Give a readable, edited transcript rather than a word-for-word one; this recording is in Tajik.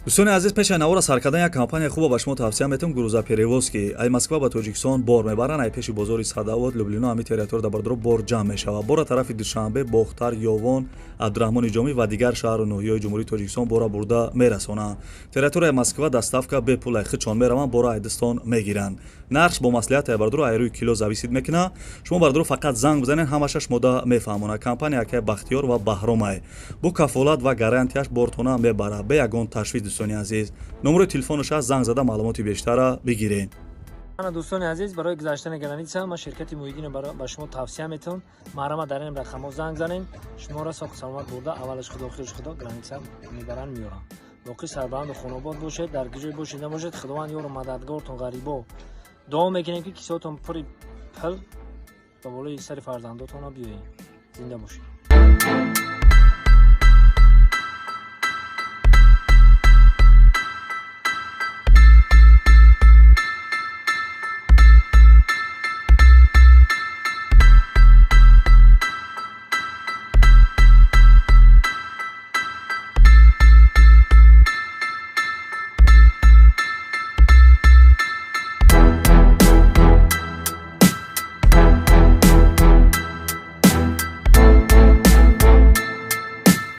Дӯстони азиз, пеши навора сар кардан як компания хуба ба шумо тавсия метавам: «Грузоперевозки». Ай Москва ба Тоҷикистон бор мебаранд. Ай пеши бозори Садовод, Люблино, ҳами территория да, бардоро, бор ҷамъ мешавад. Бора тарафи Душанбе, Бохтар, Ёвон, Абдураҳмони Ҷомӣ ва дигар шаҳру ноҳияҳои Ҷумҳурии Тоҷикистон бора бурда мерасонанд. Территорияи Москва доставка бепул, ай хичон мераванд, бора айдистон мегиранд. Нархш бо маслиҳат, ай бардоро, ай рӯи кило зависит мекунад. Шумо, бардоро, фақат занг бизанед, ҳамаша шумода мефаҳмонад. Компания акай Бахтиёр ва Баҳромай бо кафолат ва гарантияш бортона мебарад, бе ягон ташвиш. Дӯстони азиз, номерои телефонаш аст, занг зада маълумоти бештара бигиред. Ана, дӯстони азиз, барои гузаштани граница ман ширкати Муҳиддино ба шумо тавсия метавон. Марҳамат, дар ин рақамҳо занг занем, шуморо соҳу саломат бурда, аввалаш Худо, охираш Худо, граница мебаранд, меёранд. Боқӣ сарбаланду хонобод бошед, дар куҷое бошед набошед, Худованд ёру мададгортон. Ғарибо дуо мекунем, ки кисотон пури пул ба болои сари фарзандотона биёед. Зинда бошед.